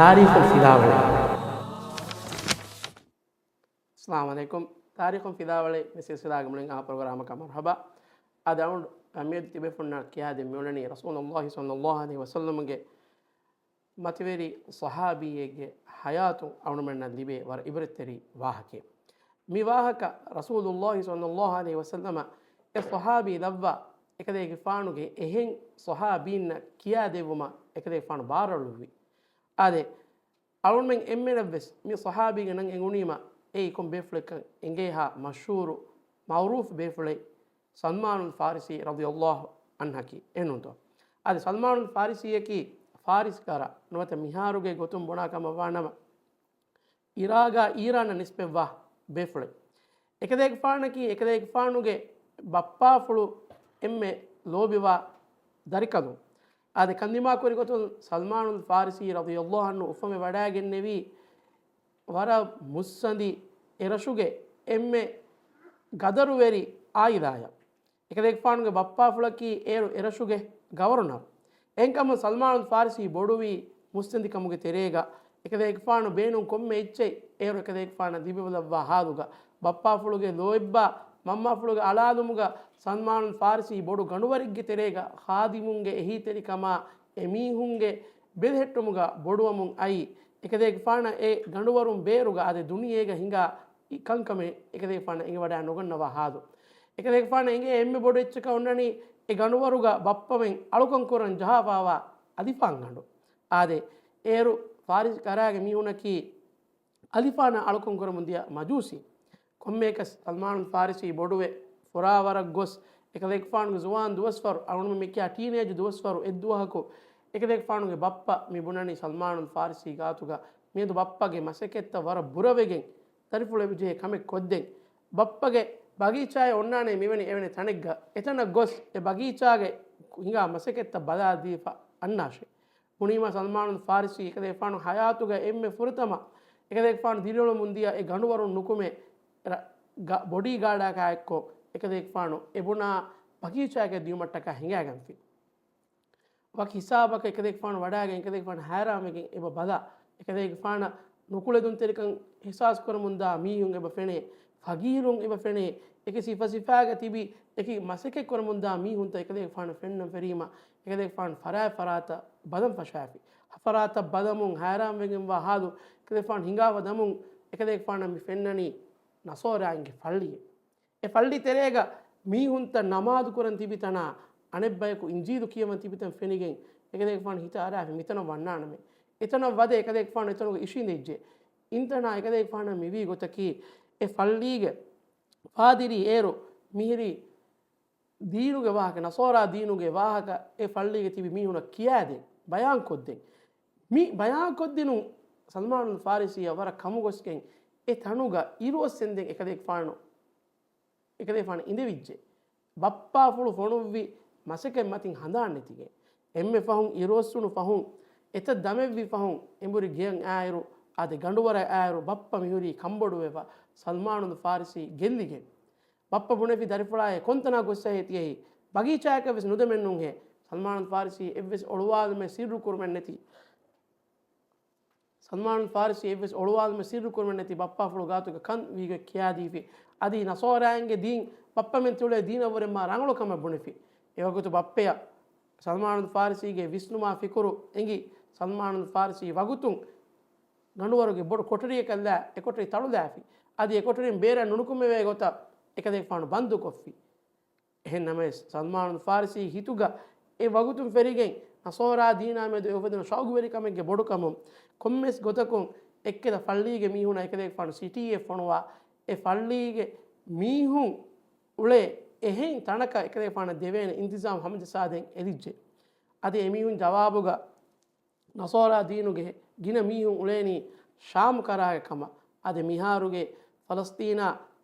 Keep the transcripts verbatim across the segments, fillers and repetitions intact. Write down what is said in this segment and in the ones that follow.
ތާރީޚުން ފިލާވަޅެއް. އައްސަލާމު ޢަލައިކުމް. ތާރީޚުން ފިލާވަޅެއް މި ސިލްސިލާގެ މުޅިން އާ ޕްރޮގްރާމަކަށް މަރުޙަބާ. އަދި އަޅުގަނޑު މިއަދު ތިބޭފުޅުންނަށް ކިޔާދޭން މިއުޅެނީ ރަސޫލުﷲ ޞައްލަﷲ ޢަލައިހި ވަސައްލަމްގެ މަތިވެރި ޞަޙާބީއެއްގެ ޙަޔާތުން އަޅުމެންނަށް ލިބޭ ވަރަށް ޢިބްރަތްތެރި ވާހަކައެއް. މި ވާހަކަ ރަސޫލުﷲ ޞައްލަﷲ ޢަލައިހި ވަސައްލަމަށް އެ ޞަޙާބީ ލައްވާ އެކަލޭގެފާނުގެ އެހެން ޞަޙާބީންނަށް ކިޔާދެއްވުމަށް އެކަލޭގެފާނު ބާރައްލުއްވި. އާދެ، އަޅުމެން އެންމެނަށްވެސް މި ޞަޙާބީގެ ނަން އެނގުނީމަ އެއީ ކޮން ބޭފުޅެއްކަން އެނގޭހާ މަޝްހޫރު މަޢުރޫފު ބޭފުޅެއް ސަލްމާނުލް ފާރިސީ ރަޟިޔަﷲ ޢަންހަކީ. އެހެންނޫންތޯ؟ އަދި ސަލްމާނުލް ފާރިސީއަކީ ފާރިސް ކަރަ ނުވަތަ މިހާރުގެ ގޮތުން ބުނާ ކަމަށް ވާނަމަ، އިރާގާ އީރާނަށް ނިސްބަތްވާ ބޭފުޅެއް. އެކަލޭގެފާނަކީ އެކަލޭގެފާނުގެ ބައްޕާފުޅު އެންމެ ލޯބިވާ ދަރިކަލުން. އާދެ، ކަންދިމާކުރި ގޮތުން ސަލްމާނުލް ފާރިސީ ރަޟިޔަﷲ ޢަންހު އުފަންވެ ވަޑައިގެންނެވީ ވަރަށް މުއްސަނދި އެރަށުގެ އެންމެ ގަދަރުވެރި އާއިލާއަށް. އެކަލޭގެފާނުގެ ބައްޕާފުޅަކީ އޭރު އެރަށުގެ ގަވަރުނަރު. އެހެންކަމުން ސަލްމާނުލް ފާރިސީ ބޮޑުވީ މުއްސަނދިކަމުގެ ތެރޭގަ، އެކަލޭގެފާނު ބޭނުން ކޮންމެ އެއްޗެއް އޭރު އެކަލޭގެފާނަށް ލިބިބަލައްވާ ހާލުގަ، ބައްޕާފުޅުގެ ލޯތްބާ މަންމާފުޅުގެ އަޅާލުމުގަ ސަލްމާނުލް ފާރިސީ ބޮޑު ގަނޑުވަރެއްގެ ތެރޭގަ ޚާދިމުންގެ އެހީތެރިކަމާ އެމީހުންގެ ބެލެހެއްޓުމުގަ ބޮޑުވަމުން އައީ. އެކަލޭގެފާނަށް އެ ގަނޑުވަރުން ބޭރުގަ އާދެ ދުނިޔޭގަ ހިނގާ ކަންކަމެއް އެކަލޭގެފާނަށް އެނގިވަޑައި ނުގަންނަވާ ހާލު. އެކަލޭގެފާނަށް އެނގޭ އެންމެ ބޮޑު އެއްޗަކަށް އޮންނަނީ އެ ގަނޑުވަރުގަ ބައްޕަމެން އަޅުކަން ކުރަން ޖަހާފާވާ އަލިފާން ގަނޑު. އާދެ، އޭރު ފާރިސް ކަރާގެ މީހުނަކީ އަލިފާނަށް އަޅުކަން ކުރަމުން ދިޔަ މަޖޫސީ. ކޮންމެއަކަސް ސަލްމާނުލް ފާރިސީ ބޮޑުވެ ފުރާވަރަށް ގޮސް، އެކަލޭގެފާނުގެ ޒުވާން ދުވަސްވަރު، އަޅުގަނޑުމެން މި ކިޔާ ޓީނޭޖް ދުވަސްވަރު އެއްދުވަހަކު އެކަލޭގެފާނުގެ ބައްޕަ މި ބުނަނީ ސަލްމާނުލް ފާރިސީ ގާތުގަ މިއަދު ބައްޕަގެ މަސައްކަތްތައް ވަރަށް ބުރަވެގެން ދަރިފުޅެއް ޖެހޭ ކަމެއް ކޮށްދޭން. ބައްޕަގެ ބަގީޗާއެއް އޮންނާނެ މިވެނި އެވެނި ތަނެއްގަ، އެތަނަށް ގޮސް އެ ބަގީޗާގެ ހިނގާ މަސައްކަތްތައް ބަލާދީފަ އަންނާށޭ. ބުނީމާ ސަލްމާނުލް ފާރިސީ އެކަލޭގެފާނު ޙަޔާތުގަ އެންމެ ފުރަތަމަ އެކަލޭގެފާނު ދިރިއުޅެމުން ދިޔަ އެ ގަނޑުވަރުން ނުކުމެ ރަ-، ގަ-، ބޮޑީގާޑާކާ އެއްކޮށް އެކަލޭގެފާނު އެ ބުނާ ބަގީޗާއަކަށް ދިޔުމަށްޓަކާ ހިނގާގެންފި. ވަކި ހިސާބަކަށް އެކަލޭގެފާނު ވަޑައިގެން އެކަލޭގެފާނު ހައިރާންވެގެން އެބަ ބަލާ. އެކަލޭގެފާނަށް ނުކުޅެދުންތެރިކަން އިޙްސާސް ކުރަމުންދާ މީހުން އެބަ ފެނޭ. ފަގީރުން އެބަ ފެނޭ. އެކި ސިފަ ސިފައިގަ ތިބި އެކި މަސައްކަތް ކުރަމުންދާ މީހުންތައް އެކަލޭގެފާނަށް ފެންނަން ފެރީމަ، އެކަލޭގެފާނު ފަރާތް ފަރާތަށް ބަލަން ފަށާފި. ފަރާތަށް ބަލަމުން ހައިރާންވެގެންވާ ހާލު އެކަލޭގެފާނު ހިނގާފަ ދަމުން އެކަލޭގެފާނަށް މި ފެންނަނީ ނަޞާރާއިންގެ ފައްޅިއެއް. އެ ފައްޅި ތެރޭގަ މީހުންތައް ނަމާދު ކުރަން ތިބި ތަނާ، އަނެއްބަޔަކު އިންޖީލު ކިޔަވަން ތިބި ތަން ފެނިގެން، އެކަލޭގެފާނު ހިތަށް އަރާފި މިތަނަށް ވަންނާނަމޭ. އެތަނަށް ވަދެ އެކަލޭގެފާނު އެތަނުގަ އިށީނދެއްޖެ. އިންތަނާ އެކަލޭގެފާނަށް މިވީ ގޮތަކީ، އެ ފައްޅީގެ ފާދިރީ އޭރު މިހިރީ ދީނުގެ ވާހަކަ، ނަޞާރާ ދީނުގެ ވާހަކަ އެ ފައްޅީގަ ތިބި މީހުނަށް ކިޔާދޭން، ބަޔާންކޮށްދޭން. މި ބަޔާންކޮށްދިނުން ސަލްމާނުލް ފާރިސީއަށް ވަރަށް ކަމުގޮސްގެން އެ ތަނުގަ އިރުއޮއްސެންދެން އެކަލޭގެފާނު އެކަލޭގެފާނު އިނދެވިއްޖެ. ބައްޕާފުޅު ފޮނުއްވި މަސައްކަތް މަތިން ހަނދާން ނެތިގެން. އެންމެ ފަހުން އިރުއޮއްސުނު ފަހުން، އެތައް ދަމެއްވި ފަހުން، އެނބުރި ގެޔަށް އާއިރު، އާދެ ގަނޑުވަރަށް އާއިރު، ބައްޕަ މިހުރީ ކަންބޮޑުވެފަ، ސަލްމާނުލް ފާރިސީ ގެއްލިގެން. ބައްޕަ ބުނެފި ދަރިފުޅާއޭ، ކޮންތަނާ ގޮއްސަ ހޭ ތިޔަހީ؟ ބަގީޗާއަކަށް ވެސް ނުދެމެއްނޫން ހޭ. ސަލްމާނުލް ފާރިސީ އެއްވެސް އޮޅުވާލުމެއް ސިއްރު ކުރުމެއް ނެތި. ސަލްމާނުލް ފާރިސީ އެއްވެސް އޮޅުވާލުމެއް ސިއްރު ކުރުމެއް ނެތި ބައްޕާފުޅު ގާތުގަ ކަން ވީގޮތް ކިޔާދީފި. އަދި ނަޞާރާއިންގެ ދީން ބައްޕަމެން ތިއުޅޭ ދީނަށްވުރެ މާ ރަނގަޅު ކަމަށް ބުނެފި. އެވަގުތު ބައްޕަޔަށް ސަލްމާނުލް ފާރިސީގެ ވިސްނުމާ ފިކުރު އެނގި، ސަލްމާނުލް ފާރިސީ ވަގުތުން ގަނޑުވަރުގެ ބޮޑު ކޮޓަރިއަކަށްލާ އެކޮޓަރި ތަޅުލާފި. އަދި އެކޮޓަރިން ބޭރަށް ނުނުކުމެވޭ ގޮތަށް އެކަލޭގެފާނު ބަންދުކޮށްފި. އެހެން ނަމަވެސް، ސަލްމާނުލް ފާރިސީ ހިތުގަ އެ ވަގުތުން ފެރިގެން ނަޞާރާ ދީނާ މެދު އެ އުފެދުނު ޝައުގުވެރިކަމެއްގެ ބޮޑުކަމުން، ކޮންމެސް ގޮތަކުން އެއްކެތަ ފައްޅީގެ މީހުންނަށް އެކަލޭގެފާނު ސިޓީއެއް ފޮނުވާ، އެ ފައްޅީގެ މީހުން އުޅޭ އެހެން ތަނަކަށް އެކަލޭގެފާނަށް ދެވޭނެ އިންތިޒާމް ހަމަޖައްސާދޭން އެދިއްޖެ. އަދި އެމީހުން ޖަވާބުގަ ނަޞާރާ ދީނުގެ ގިނަ މީހުން އުޅޭނީ ޝާމް ކަރާގެ ކަމަށް. އަދި މިހާރުގެ ފަލަސްޠީނާ،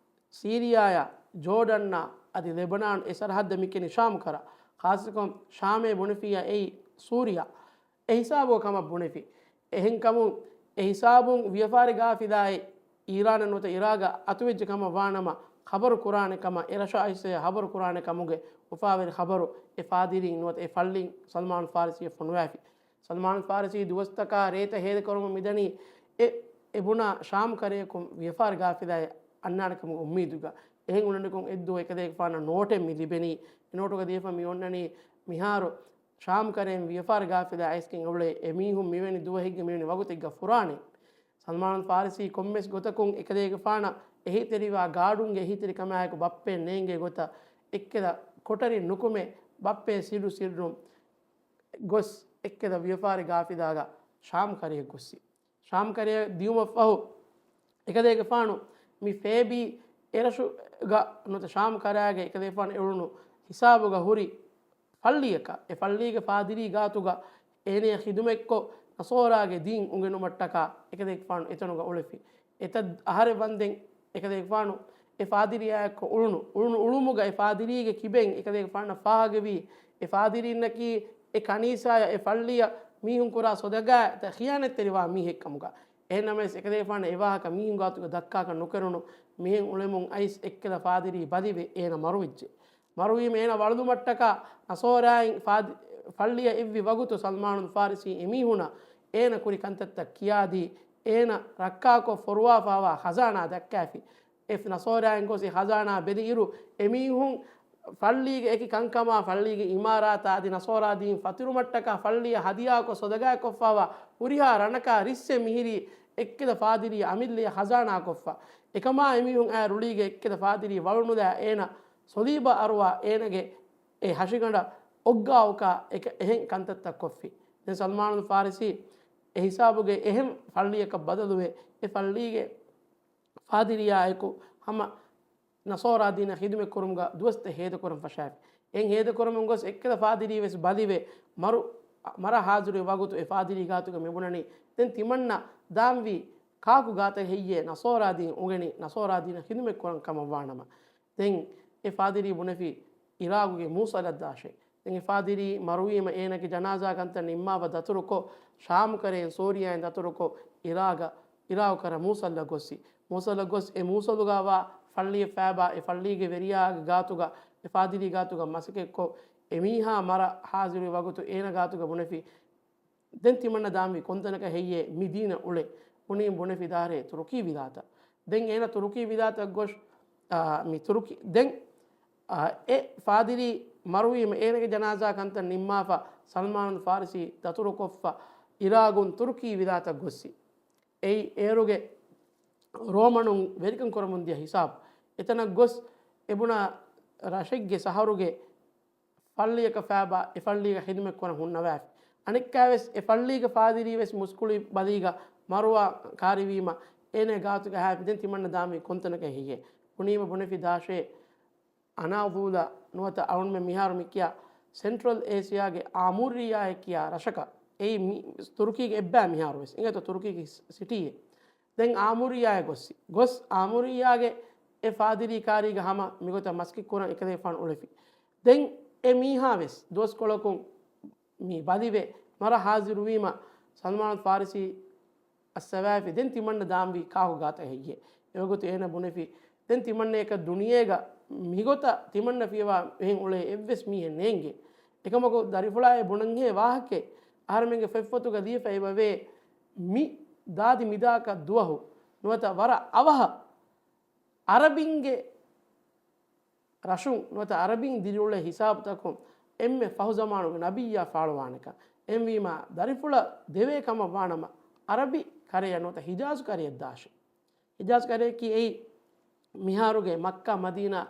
ސީރިޔާޔާ، ޖޯޑަންނާ، އަދި ލެބަނާން އެ ސަރަހައްދަށް މިކެނި ޝާމް ކަރާ. ޚާއްޞަކޮށް ޝާމޭ ބުނެފިއްޔާ އެއީ ސޫރިޔާ. އެ ހިސާބުގަ ކަމަށް ބުނެފި. އެހެންކަމުން އެ ހިސާބުން ވިޔަފާރި ގާފިލާއެއް އީރާނަށް ނުވަތަ އިރާގަށް އަތުވެއްޖެ ކަމަށް ވާނަމަ، ޚަބަރު ކުރާނެ ކަމަށް އެ ރަށަށް އައިސް ހަބަރު ކުރާނެ ކަމުގެ އުފާވެރި ޚަބަރު އެ ފާދިރީން ނުވަތަ އެ ފައްޅިން ސަލްމާން ފާރިސީއަށް ފޮނުވާފި. ސަލްމާނު ފާރިސީ ދުވަސްތަކާ ރޭތައް ހޭދަކުރަމުން މިދަނީ އެ، އެ ބުނާ ޝާމް ކަރަޔަކުން ވިޔަފާރި ގާފިލާއެއް އަންނާނެ ކަމުގެ އުއްމީދުގަ. އެހެން އުޅެނިކޮށް އެއްދުވަހު އެކަލޭގެފާނަށް ނޯޓެއް މި ލިބެނީ. އެ ނޯޓުގަ ލިޔެފަ މި އޮންނަނީ މިހާރު ޝާމް ކަރައިން ވިޔަފާރި ގާފިލާ އައިސްގެން އުޅޭ އެމީހުން މިވެނި ދުވަހެއްގެ މިވެނި ވަގުތެއްގަ ފުރާނެ. ސަލްމާނު ފާރިސީ ކޮންމެސް ގޮތަކުން އެކަލޭގެފާނަށް އެހީތެރިވާ ގާޑުންގެ އެހީތެރިކަމާއެކު ބައްޕައެއް ނޭނގޭ ގޮތަށް އެއްކެލަ ކޮޓަރިން ނުކުމެ ބައްޕައެއް ސިއްރު ސިއްރުން ގޮސް އެއްކެލަ ވިޔަފާރި ގާފިލާގަ ޝާމް ކަރައަށް ގޮއްސި. ޝާމް ކަރައަށް ދިޔުމަށްފަހު އެކަލޭގެފާނު މި ފޭބީ އެރަށުގަ ނުވަތަ ޝާމް ކަރައިގެ އެކަލޭގެފާނު އެޅުނު ހިސާބުގަ ހުރި ފައްޅިއަކަށް، އެ ފައްޅީގެ ފާދިރީ ގާތުގަ އޭނަޔަށް ޚިދުމަތްކޮށް ނަޞާރާގެ ދީން އުނގެނުމަށްޓަކާ އެކަލޭގެފާނު އެތަނުގަ އުޅެފި. އެތައް އަހަރެއް ވަންދެން އެކަލޭގެފާނު އެ ފާދިރީއާއެއްކޮށް އުޅުނު، އުޅުނު އުޅުމުގަ އެ ފާދިރީގެ ކިބައިން އެކަލޭގެފާނަށް ފާހަގަވީ، އެ ފާދިރީންނަކީ އެ ކަނީސާޔަށް އެ ފައްޅިއަށް މީހުން ކުރާ ސޮދަގާތައް ޚިޔާނަތްތެރިވާ މީހެއްކަމުގަ. އެހެންނަމަވެސް އެކަލޭގެފާނަށް އެ ވާހަކަ މީހުން ގާތުގަ ދައްކާކަށް ނުކެރުނު. މިހެން އުޅެމުން އައިސް އެއްކެލަ ފާދިރީ ބަލިވެ އޭނަ މަރުވެއްޖެ. މަރުވީމަ އޭނަ ވަޅުލުމަށްޓަކާ ނަޞާރާއިން ފާދި-، ފައްޅިއަށް އެއްވި ވަގުތު ސަލްމާނުލް ފާރިސީ އެމީހުނަށް އޭނަ ކުރި ކަންތައްތައް ކިޔާދީ، އޭނަ ރައްކާކޮށް ފޮރުވާފާވާ ޚަޒާނާ ދައްކާފި. އެ ނަޞާރާއިން ގޮސް އެ ޚަޒާނާ ބެލިއިރު، އެމީހުން ފައްޅީގެ އެކި ކަންކަމާ ފައްޅީގެ އިމާރާތާ އަދި ނަޞާރާ ދީން ފަތުރުމަށްޓަކާ ފައްޅިއަށް ހަދިޔާކޮށް ސޮދަގާކޮށްފާވާ ހުރިހާ ރަނަކާ ރިއްސެއް މިހިރީ އެއްކެލަ ފާދިރީ އަމިއްލަޔަށް ޚަޒާނާކޮށްފަ. އެކަމާ އެމީހުން އައި ރުޅީގެ އެއްކެލަ ފާދިރީ ވަޅުނުލާ އޭނަ ސޮލީބަށް އަރުވާ އޭނަގެ އެ ހަށިގަނޑަށް އޮއްގާ އުކާ އެކަ-، އެހެން ކަންތައްތައް ކޮށްފި. ދެން ސަލްމާނުލް ފާރިސީ އެ ހިސާބުގެ އެހެން ފައްޅިއަކަށް ބަދަލުވެ، އެ ފައްޅީގެ ފާދިރީއާއެކު ހަމަ ނަޞާރާ ދީނަށް ޚިދުމަތް ކުރުމުގަ ދުވަސްތައް ހޭދަކުރަން ފަށާފި. އެހެން ހޭދަކުރަމުން ގޮސް އެއްކަލަ ފާދިރީ ވެސް ބަލިވެ، މަރު-، މަރަށް ހާޒިރުވި ވަގުތު އެ ފާދިރީ ގާތުގަ މިބުނަނީ، ދެން ތިމަންނަ ދާންވީ ކާކު ގާތަށް ހެއްޔޭ ނަޞާރާ ދީން އުނގެނި ނަޞާރާ ދީނަށް ޚިދުމަތް ކުރަން ކަމަށް ވާނަމަ. ދެން އެ ފާދިރީ ބުނެފި އިރާގުގެ މޫސަލަށް ދާށޭ. ދެން އެ ފާދިރީ މަރުވީމަ އޭނަގެ ޖަނާޒާ ކަންތައް ނިންމާފަ ދަތުރުކޮށް، ޝާމް ކަރައިން ސޫރިޔާއިން ދަތުރުކޮށް، އިރާގަ-، އިރާގު ކަރަ މޫސަލަށް ގޮއްސި. މޫސަލަށް ގޮސް އެ މޫސަލުގަ ވާ ފައްޅިއެއް ފައިބާ އެ ފައްޅީގެ ވެރިޔާގެ ގާތުގަ އެ ފާދިރީ ގާތުގަ މަސައްކަތްކޮށް، އެމީހާ މަރަށް ހާޒިރުވި ވަގުތު އޭނަ ގާތުގަ ބުނެފި. ދެން ތިމަންނަ ދާންވީ ކޮންތަނަކަށް ހެއްޔޭ މި ދީނަށް އުޅެ؟ ބުނީ ބުނެފި ދާށޭ ތުރުކީ ވިލާތަށް. ދެން އޭނަ ތުރުކީ ވިލާތަށް ގޮސް، އާ، މި ތުރުކީ، ދެން، އާ، އެ ފާދިރީ މަރުވީމަ އޭނަގެ ޖަނާޒާ ކަންތައް ނިންމާފަ، ސަލްމާނުލް ފާރިސީ ދަތުރުކޮށްފަ، އިރާގުން ތުރުކީ ވިލާތަށް ގޮއްސި. އެއީ އޭރުގެ ރޯމަނުން ވެރިކަން ކުރަމުން ދިޔަ ހިސާބު. އެތަނަށް ގޮސް އެބުނާ ރަށެއްގެ ޝަހަރުގެ ފައްޅިއަކަށް ފައިބާ އެ ފައްޅީގަ ޚިދުމަތް ކުރަން ހުންނަވާފި. އަނެއްކާވެސް އެ ފައްޅީގެ ފާދިރީވެސް މުސްކުޅި ބަލީގަ މަރުވާ ކާރިވީމަ އޭނަ ގާތުގަ ހާފި ދެން ތިމަންނަ ދާންވީ ކޮންތަނަކަށް ހެއްޔޭ؟ ބުނީމަ ބުނެފި ދާށޭ އަނާޟޫލަ ނުވަތަ އަޅުންމެން މިހާރު މި ކިޔާ ސެންޓްރަލް އޭޝިޔާގެ އާމުރިއްޔާއޭ ކިޔާ ރަށަކަށް. އެއީ މި ތުރުކީގެ އެއްބައި މިހާރުވެސް އިނގޭތޯ ތުރުކީގެ ސިޓީއެއް. ދެން އާމުރިއްޔާއަށް ގޮއްސި. ގޮސް އާމުރިއްޔާގެ އެ ފާދިރީ ކާރީގަ ހަމަ މިގޮތަށް މަސައްކަތް ކުރަން އެކަލޭގެފާނު އުޅެފި. ދެން އެ މީހާވެސް ދުވަސްކޮޅަކުން މި ބަލިވެ މަރަށް ހާޒިރުވީމަ ސަލްމާނުލް ފާރިސީ އައްސަވާފި. ދެން ތިމަންނަ ދާންވީ ކާކު ގާތަށް ހެއްޔޭ؟ އެވަގުތު އޭނަ ބުނެފި، ދެން ތިމަންނަޔަކަށް ދުނިޔޭގަ މިގޮތަށް ތިމަންނަ ފިޔަވާ އެހެން އުޅޭ އެއްވެސް މީހެއް ނޭނގޭ. އެކަމަކު ދަރިފުޅާއޭ ބުނަންހޭ ވާހަކައެއް އަހަރެމެންގެ ފޮތްފޮތުގަ ލިޔެފަ އެބަވޭ. މި ދާދި މިދާކަށް ދުވަހު ނުވަތަ ވަރަށް އަވަހަށް އަރަބިންގެ ރަށުން ނުވަތަ އަރަބިން ދިރިއުޅޭ ހިސާބުތަކުން އެންމެ ފަހު ޒަމާނުގެ ނަބިއްޔާ ފާޅުވާނެކަން. އެހެންވީމާ، ދަރިފުޅަށް ދެވޭ ކަމަށް ވާނަމަ، އަރަބި ކަރަޔަށް ނުވަތަ ހިޖާޒު ކަރަޔަށް ދާށޭ. ހިޖާޒު ކަރަޔަކީ އެއީ މިހާރުގެ މައްކާ، މަދީނާ،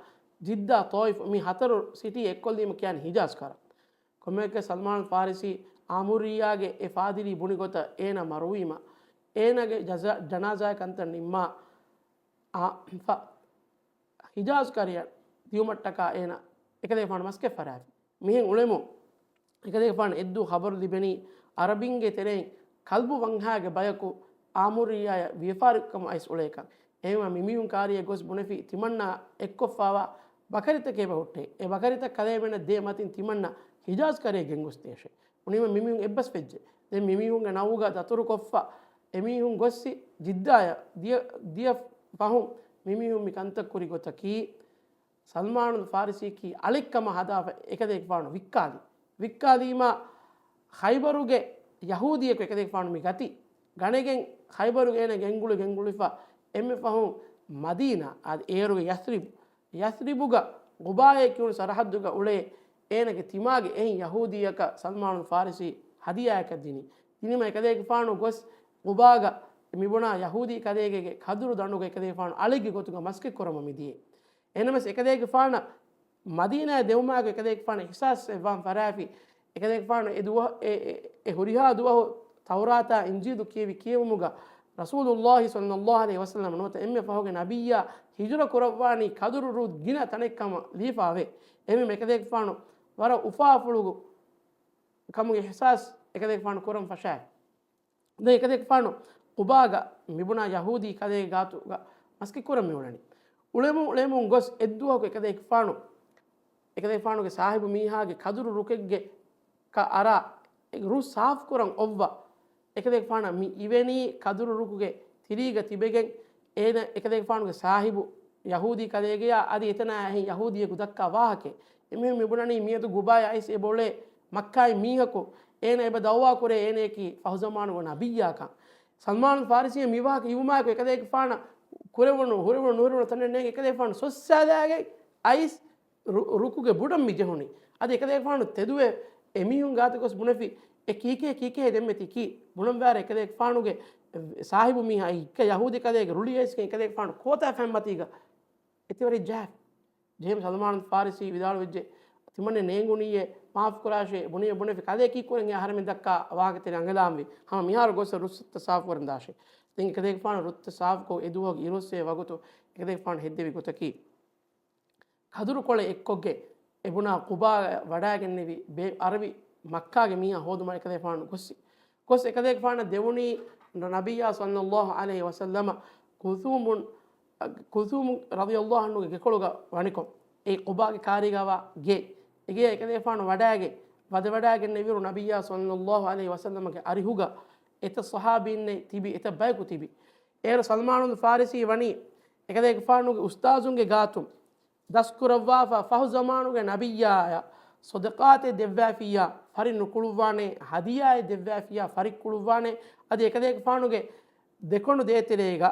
ޖިއްދާ، ޠާއިފް މި ހަތަރު ސިޓީ އެއްކޮށްލީމަ ކިޔާނެ ހިޖާޒު ކަރަ. ކޮންމެއަކަސް ސަލްމާން ފާރިސީ އާމުރިއްޔާގެ އެ ފާދިރީ ބުނި ގޮތަށް އޭނަ މަރުވީމަ، އޭނަގެ ޖަޒާ-، ޖަނާޒާ ކަންތައް ނިންމާ، އާ، ފަ-، ހިޖާޒު ކަރަޔަށް ދިޔުމަށްޓަކާ އޭނަ އެކަލޭގެފާނު މަސައްކަތް ފަށާފި. މިހެން އުޅެމުން އެކަލޭގެފާނު އެއްދުވަހު ޚަބަރު ލިބެނީ އަރަބިންގެ ތެރެއިން ކަލްބު ވަންހާގެ ބަޔަކު އާމުރިއްޔާޔަށް ވިޔަފާރިކަމަށް އައިސް އުޅޭކަން. އެހެންވީމަ މިމީހުން ކާރިއަށް ގޮސް ބުނެފި ތިމަންނާ އެއްކޮށްފާވާ ބަކަރިތަކެއް އެބަ ހުއްޓޭ. އެ ބަކަރިތައް ކަލޭމެނަށް ދޭ މަތިން ތިމަންނަ ހިޖާޒް ކަރަޔަށް ގެންގޮސްދޭށޭ. ބުނީމަ މިމީހުން އެއްބަސް ވެއްޖެ. ދެން މިމީހުންގެ ނައުގަ ދަތުރުކޮށްފަ އެމީހުން ގޮއްސި ޖިއްދާޔަށް ދިޔަ، ދިޔަ ފަހުން މިމީހުން މި ކަންތައް ކުރި ގޮތަކީ، ސަލްމާނުލް ފާރިސީއަކީ އަޅެއްކަމަށް ހަދާފަ އެކަލޭގެފާނު ވިއްކާލި. ވިއްކާލީމާ ޚައިބަރުގެ ޔަހޫދީއަކު އެކަލޭގެފާނު މި ގަތީ. ގަނެގެން ޚައިބަރުގެ އޭނަ ގެންގުޅި ގެންގުޅިފަ އެންމެ ފަހުން މަދީނާ، އާދެ، އޭރުގެ ޔަސްރިބު، ޔަސްރިބުގަ ޤުބާއޭ ކިޔުނު ސަރަހައްދުގަ އުޅޭ އޭނަގެ ތިމާގެ އެހެން ޔަހޫދީއަކަށް ސަލްމާނުލް ފާރިސީ ހަދިޔާއަކަށް ދިނީ. ދިނީމަ އެކަލޭގެފާނު ގޮސް ޤުބާގަ މިބުނާ ޔަހޫދީ ކަލޭގެގެ ކަދުރު ދަނޑުގަ އެކަލޭގެފާނު އަޅެއްގެ ގޮތުގަ މަސްކެއް ކުރަމުން މިދިޔައީ. އެހެންނަމަވެސް އެކަލޭގެފާނަށް މަދީނާއަށް ދެވުމާއެކު އެކަލޭގެފާނަށް އިޙްސާސް ވެއްވާން ފަށާފި، އެކަލޭގެފާނު އެ ދުވަ-، އެ، އެ، އެ ހުރިހާ ދުވަހު ތައުރާތާ އިންޖީލު ކިޔެވި ކިޔެވުމުގަ ރަސޫލުﷲ ޞައްލަﷲ ޢަލައިހި ވަސައްލަމަ ނުވަތަ އެންމެ ފަހުގެ ނަބިއްޔާ ހިޖުރަ ކުރައްވާނީ ކަދުރު ރުއް ގިނަ ތަނެއްކަމަށް ލީފާވޭ. އެހެންވީމަ އެކަލޭގެފާނު ވަރަށް އުފާފުޅު ކަމުގެ އިޙްސާސް އެކަލޭގެފާނު ކުރަން ފަށާފި. ދެން އެކަލޭގެފާނު ޤުބާގަ މިބުނާ ޔަހޫދީ ކަލޭގެ ގާތުގަ މަސްކެއް ކުރަން މިއުޅެނީ. އުޅެމުން އުޅެމުން ގޮސް އެއްދުވަހަކު އެކަލޭގެފާނު، އެކަލޭގެފާނުގެ ސާހިބު މީހާގެ ކަދުރު ރުކެއްގެ ކަ އަރާ އެ ރުއް ސާފުކުރަން އޮއްވަ، އެކަލޭގެފާނަށް މި އިވެނީ ކަދުރު ރުކުގެ ތިރީގަ ތިބެގެން އޭނަ އެކަލޭގެފާނުގެ ސާހިބު ޔަހޫދީ ކަލޭގެޔާ އަދި އެތަނާ އެހެން ޔަހޫދީއަކު ދައްކާ ވާހަކައެއް. އެމީހުން މިބުނަނީ މިއަދު ޤުބާޔަށް އައިސް އެބައުޅޭ މައްކާއިން މީހަކު، އޭނަ އެބަ ދައުވާކުރޭ އޭނަޔަކީ ފަހުޒަމާނުގެ ނަބިއްޔާކަން. ސަލްމާނު ފާރިސީއަށް މިވާހަކަ އިވުމާއެކު އެކަލޭގެފާނަށް ކުރެވުނު، ހުރެވުނު، ނުހުރެވުނު ތަނެއް ނޭނގެ. އެކަލޭގެފާނު ސޮއްސާލާގެން އައިސް ރު-، ރުކުގެ ބުޑަށް މި ޖެހުނީ. އަދި އެކަލޭގެފާނު ތެދުވެ އެމީހުން ގާތު ގޮސް ބުނެފި، އެ ކީކޭ ކީކޭ ދެންމެ ތިކީ؟ ބުނަންވާރެ އެކަލޭގެފާނުގެ ސާހިބު މީހާ އެއްކަ ޔަހޫދީ ކަލޭގެ ރުޅި އައިސްގެން އެކަލޭގެފާނު ކޯތާ ފަތްމަތީގަ އެތިވަރެއް ޖަހާފި. ޖެހިމަ ސަލްމާނު ފާރިސީ ވިދާޅުވެއްޖެ، ތިމަންނެ ނޭނގުނީއޭ މާފުކުރާށޭ ބުނިޔަ ބުނެފި ކަލޭ ކީއްކުރަން އެ އަހަރެމެން ދައްކާ ވާހަކަތެރެ އަނގަލާންވީ. ހަމަ މިހާރު ގޮސް ރުއްސަތައް ސާފުކުރަން ދާށޭ. ދެން އެކަލޭގެފާނު ރުއްތައް ސާފުކޮށް އެ ދުވަހުގެ އިރުއްސޭ ވަގުތު އެކަލޭގެފާނު ހެއްދެވި ގޮތަކީ، ކަދުރުކޮޅެއް އެއްކޮށްގެ އެބުނާ ޤުބާ ވަޑާގެންނެވި ބޭ އަރަބި މައްކާގެ މީހާ ހޯދުމަށް އެކަލޭފާނު ގޮއްސި. ގޮސް އެކަލޭގެފާނަށް ދެވުނީ ނަބިއްޔާ ޞައްލަﷲ ޢަލައިހި ވަސައްލަމަ ކުލްސޫމުން، ކުލްސޫމު ރަޟިޔަﷲ ޢަންހުގެ ގެކޮޅުގަ ވަނިކޮށް، އެ ޤުބާގެ ކާރީގަވާ ގެ. އެގެ އެކަލޭފާނު ވަޑާގެ، ވަދެވަޑާގެންނެވިއިރު ނަބިއްޔާ ޞައްލަﷲ ޢަލައިހި ވަސައްލަމަގެ އަރިހުގަ އެތައް ޞަޙާބީންނެއް ތިބި، އެތައް ބަޔަކު ތިބި. އޭރު ސަލްމާނުލް ފާރިސީ ވަނީ އެކަލޭގެފާނުގެ އުސްތާޒުންގެ ގާތުން ދަސްކުރައްވާފަ ފަހު ޒަމާނުގެ ނަބިއްޔާޔަށް ޞަދަޤާތެއް ދެއްވާފިއްޔާ ފަރި ނުކުޅުއްވާނެ، ހަދިޔާއެއް ދެއްވާފިއްޔާ ފަރި ކުޅުއްވާނެ. އަދި އެކަލޭގެފާނުގެ ދެކޮނޑު ދޭތެރޭގަ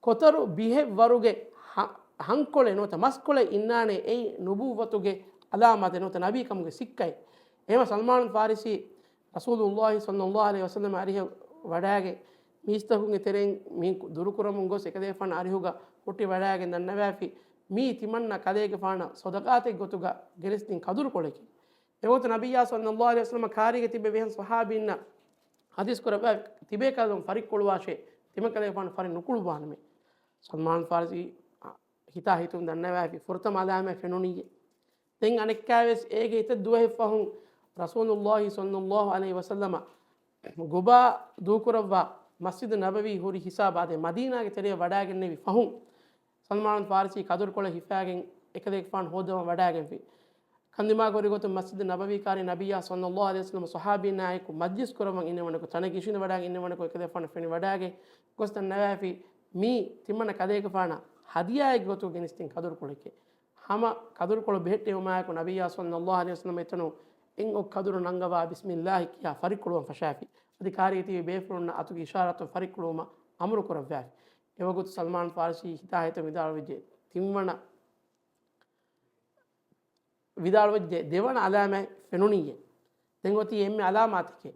ކޮތަރު ބިހެއް ވަރުގެ ހަ-، ހަންކޮޅެއް ނުވަތަ މަސްކޮޅެއް އިންނާނެ، އެއީ ނުބުއްވަތުގެ އަލާމާތެއް ނުވަތަ ނަބީކަމުގެ ސިއްކައެއް. އެހެންމަ ސަލްމާނު ފާރިސީ ރަސޫލުﷲ ޞައްލަﷲ ޢަލައިހި ވަސައްލަމަ އަރިހަށް ވަޑާގެ މީސްތަކުންގެ ތެރެއިން މި ދުރުކުރަމުން ގޮސް އެކަލޭގެފާނު އަރިހުގަ ހުއްޓި ވަޑާގެން ދަންނަވާފި، މީ ތިމަންނަ ކަލޭގެފާނަށް ޞަދަޤާތެއް ގޮތުގަ ގެނެސްދިން ކަދުރުކޮޅެކޭ. އެވަގުތު ނަބިއްޔާ ޞައްލަﷲ ޢަލައިހި ވަސައްލަމަ ކާރީގަ ތިބެ ވިހެން ޞަޙާބީންނަށް ޙަދީޘް ކުރައްވާ ތިބޭކަލުން ފަރި ކުޅުވާށޭ، ތިމަން ކަލޭގެފާނު ފަރި ނުކުޅުއްވާނަމޭ. ސަލްމާން ފާރިސީ ހިތާ ހިތުން ދަންނަވާފި ފުރަތަމަ އަލާމާތް ފެނުނީއޭ. ދެން އަނެއްކާވެސް އޭގެ އެތައް ދުވަހެއް ފަހުން ރަސޫލުﷲ ޞައްލަﷲ ޢަލައިހި ވަސައްލަމަ ޤުބާ ދޫކުރައްވާ މަސްޖިދު ނަބަވީ ހުރި ހިސާބާ ދެ މަދީނާގެ ތެރެއަށް ވަޑާގެންނެވި ފަހުން، ސަލްމާން ފާރިސީ ކަދުރުކޮޅެއް ހިފާގެން އެކަލޭގެފާނު ހޯދަމަ ވަޑާގެންފި. ކަންދިމާ ކުރި ގޮތުން މަސްޖިދު ނަބަވީ ކާރި ނަބިއްޔާ ޞައްލަﷲ ޢަލައިހި ވަސައްލަމަ ޞަޙާބީންނާ އެކު މަޖްލިސް ކުރައްވަން އިންނަވަނަކު، ތަނަށް އިށީނދެވަޑާގެން އިންނަވަނަކު އެކަލޭގެފާނު ފެނިވަޑާގެން ގޮސް ދަންނަވާފި، މީ ތިމަންނަ ކަލޭގެފާނަށް ހަދިޔާއެއްގެ ގޮތުގަ ގެނެސްދިން ކަދުރުކޮޅެކޭ. ހަމަ ކަދުރުކޮޅު ބެހެއްޓެވުމާއެކު ނަބިއްޔާ ޞައްލަﷲ ޢަލައިހި ވަސައްލަމަ އެތަނުން އެއް އޮތް ކަދުރު ނަންގަވާ ބިސްމިއްލާހި ކިޔާ ފަރިކުޅުވަން ފަށާފި. އަދި ކާރީގަ ތިބި ބޭފުޅުންނަށް އަތުގެ އިޝާރާތުން ފަރިކުޅުވުމަށް އަމުރު ކުރައްވާފި. އެވަގުތު ސަލްމާން ފާރިސީ ހިތާހިތުން ވިދާޅުވެއްޖެ، ތިންވަނަ ވިދާޅުވެއްޖެ، ދެވަނަ އަލާމާތް ފެނުނީއޭ. ދެން އޮތީ އެންމެ އަލާމާތެކޭ.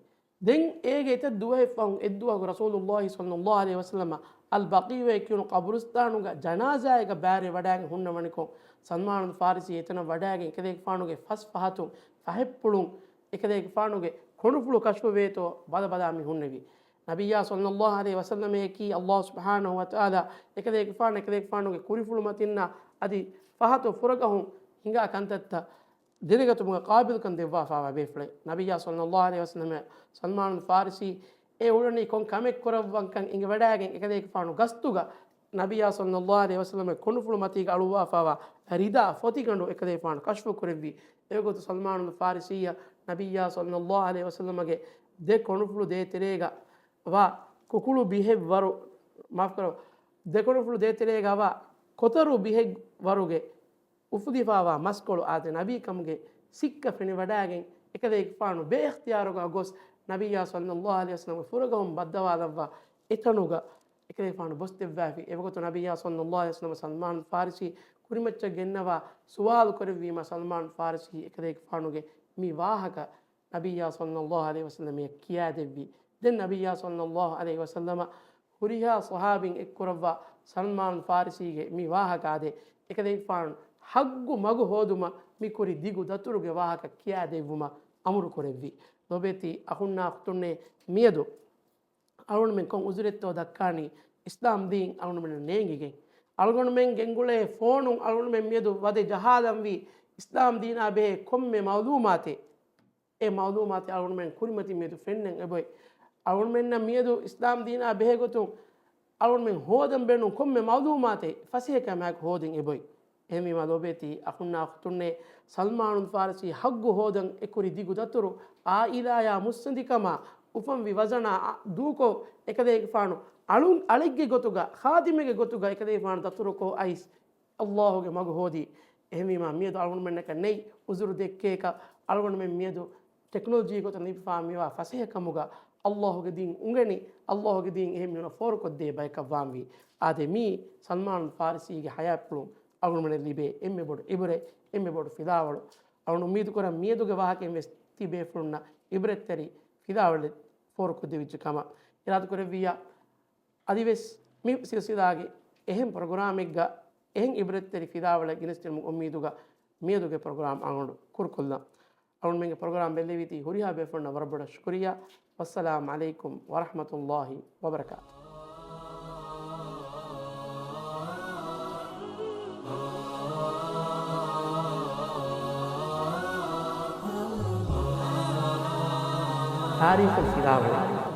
ދެން އޭގެ އެތައް ދުވަހެއް ފަހުން އެއްދުވަހު ރަސޫލުﷲ ޞައްލަﷲ ޢަލައިހި ވަސައްލަމަ އަލް ބަޤީޢުއޭ ކިޔުނު ޤަބުރުސްތާނުގަ ޖަނާޒާއެއްގަ ބައިވެރިވެވަޑާގެން ހުންނަވަނިކޮށް، ސަލްމާނު ފާރިސީ އެތަނަށް ވަޑާގެން އެކަލޭގެފާނުގެ ފަސް ފަހަތުން ފަހެއްޕުޅުން އެކަލޭގެފާނުގެ ކޮނޑުފުޅު ކަޝްފުވޭތޯ ބަލަ ބަލާ މި ހުންނެވި. ނަބިއްޔާ ޞައްލަﷲ ޢަލައިހި ވަސައްލަމައަކީ ﷲ ސުބްޙާނަހޫ ވަތަޢާލާ އެކަލޭގެފާނު، އެކަލޭގެފާނުގެ ކުރިފުޅުމަތިންނާ އަދި ފަހަތު ފުރަގަހުން ހިނގާ ކަންތައްތައް ދެނެގަތުމުގަ ޤާބިލުކަން ދެއްވާފާވާ ބޭފުޅެއް. ނަބިއްޔާ ޞައްލަﷲ ޢަލައިހި ވަސައްލަމަ ސަލްމާނު ފާރިސީ އެ އުޅެނީ ކޮން ކަމެއް ކުރައްވަންކަން އެނގިވަޑާގެން އެކަލޭގެފާނު ގަސްތުގަ ނަބިއްޔާ ޞައްލަﷲ ޢަލައިހި ވަސައްލަމަ ކޮނޑުފުޅު މަތީގަ އަޅުއްވާފާވާ ރިދާ ފޮތިގަނޑު އެކަލޭގެފާނު ކަޝްފު ކުރެއްވި. އެވަގުތު ސަލްމާނު ފާރިސީއަށް ނަބިއްޔާ ޞައްލަﷲ ޢަލައިހި ވަސައްލަމަގެ ދެ ކޮނޑުފުޅު ދޭތެރޭގަ ވާ ކުކުޅު ބިހެއް ވަރު، މާފުކުރައްވާ، ދެ ކޮނޑުފުޅު ދޭތެރޭގަ ވާ ކޮތަރު ބިހެއް ވަރުގެ އުފުލިފާވާ މަސްކޮޅު އާދެ ނަބީކަމުގެ ސިއްކަ ފެނިވަޑާގެން އެކަލޭގެފާނު ބޭއިޚްތިޔާރުގަ ގޮސް ނަބިއްޔާ ޞައްލައްލާހު ޢަލައިހި ވަސައްލަމަ ފުރަގަމުން ބައްދަވާލައްވާ އެތަނުގަ އެކަލޭގެފާނު ބޮސްދެއްވާފި. އެވަގުތު ނަބިއްޔާ ޞައްލައްލާހު ޢަލައިހި ވަސައްލަމަ ސަލްމާނު ފާރިސީ ކުރިމައްޗަށް ގެންނަވާ ސުވާލު ކުރެއްވީމަ، ސަލްމާނު ފާރިސީ އެކަލޭގެފާނުގެ މި ވާހަކަ ނަބިއްޔާ ޞައްލައްލާހު ޢަލައިހި ވަސައްލަމައަށް ކިޔާދެއްވި. ދެން ނަބިއްޔާ ޞައްލައްލާހު ޢަލައިހި ވަސައްލަމަ ހުރިހާ ޞަޙާބީން އެއްކުރައްވާ ސަލްމާނު ފާރިސީގެ މި ވާހަކާދޭ، އެކަލޭގެފާނު ޙައްޤު މަގު ހޯދުމަށް މި ކުރި ދިގު ދަތުރުގެ ވާހަކަ ކިޔާދެއްވުމަށް އަމުރު ކުރެއްވި. ލޯބިވެތި އަޚުންނާ އުޚްތުންނޭ، މިއަދު އަޅުގަނޑުމެން ކޮން ޢުޛުރެއްތޯ ދައްކާނީ އިސްލާމް ދީން އަޅުގަނޑުމެންނަށް ނޭނގިގެން؟ އަޅުގަނޑުމެން ގެންގުޅޭ ފޯނުން އަޅުގަނޑުމެން މިއަދު ވަދެ ޖަހާލަންވީ އިސްލާމް ދީނާ ބެހޭ ކޮންމެ މަޢުލޫމާތެއް. އެ މަޢުލޫމާތެއް އަޅުގަނޑުމެން ކުރިމަތިން މިއަދު ފެންނަން އެބޮތް. އަޅުގަނޑުމެންނަށް މިއަދު އިސްލާމް ދީނާ ބެހޭ ގޮތުން އަޅުގަނޑުމެން ހޯދަން ބޭނުން ކޮންމެ މަޢުލޫމާތެއް ފަސޭހަކަމާއެކު ހޯދަން އެބޮތް. އެހެންވީމާ ލޯބިވެތި އަޚުންނާ އުޚްތުންނޭ، ސަލްމާނު ފާރިސީ ޙައްޤު ހޯދަން އެކުރި ދިގު ދަތުރު، ޢާއިލާޔާ މުއްސަނދިކަމާ އުފަންވި ވަޒަނާ އަ، ދޫކޮށް، އެކަލޭގެފާނު އަޅުން އަޅެއްގެ ގޮތުގަ، ޚާދިމެއްގެ ގޮތުގަ އެކަލޭގެފާނު ދަތުރުކޮށް އައިސް، ﷲ ގެ މަގު ހޯދީ. އެހެންވީމާ، މިއަދު އަޅުގަނޑުމެންނަކަށް ނެތް ޢުޛުރު ދެއްކޭކަށް. އަޅުގަނޑުމެން މިއަދު ޓެކްނޮލޮޖީ ގޮތަށް ލިބިފާ މިވާ ފަސޭހަކަމުގަ ﷲ ގެ ދީން އުނގެނި، ﷲ ގެ ދީން އެހެން މީހުނަށް ފޯރުކޮށްދޭ ބަޔަކަށް ވާންވީ. އާދެ، މީ ސަލްމާނު ފާރިސީގެ ޙަޔާތްޕުޅުން އަޅުގަނޑުމެންނަށް ލިބޭ އެންމެ ބޮޑު ޢިބްރަތް، އެންމެ ބޮޑު ފިލާވަޅު. އަޅުގަނޑު އުއްމީދު ކުރަން މިއަދުގެ ވާހަކައިން ވެސް ތި ބޭފުޅުންނަށް ޢިބްރަތްތެރި ފިލާވަޅެއް ފޯރުކޮށްދެވިއްޖެ ކަމަށް. އިރާދަކުރެއްވިއްޔާ، އަދިވެސް މި ސިލްސިލާގެ އެހެން ޕްރޮގްރާމެއްގަ އެހެން ޢިބްރަތްތެރި ފިލާވަޅެއް ގެނެސްދިނުމުގެ އުއްމީދުގަ މިއަދުގެ ޕްރޮގްރާމް އަޅުގަނޑު ކުރުކޮށްލަން. އަޅުގަނޑުމެންގެ ޕްރޮގްރާމް ބެއްލެވީތީ ހުރިހާ ބޭފުޅުންނަށް ވަރަށް ބޮޑަށް ޝުކުރިއްޔާ. ވައްސަލާމް ޢަލައިކުމް ވަރަޙްމަތުﷲި ވަބަރަކާތުހު. ތާރީޚު ފިލާވަޅެއް.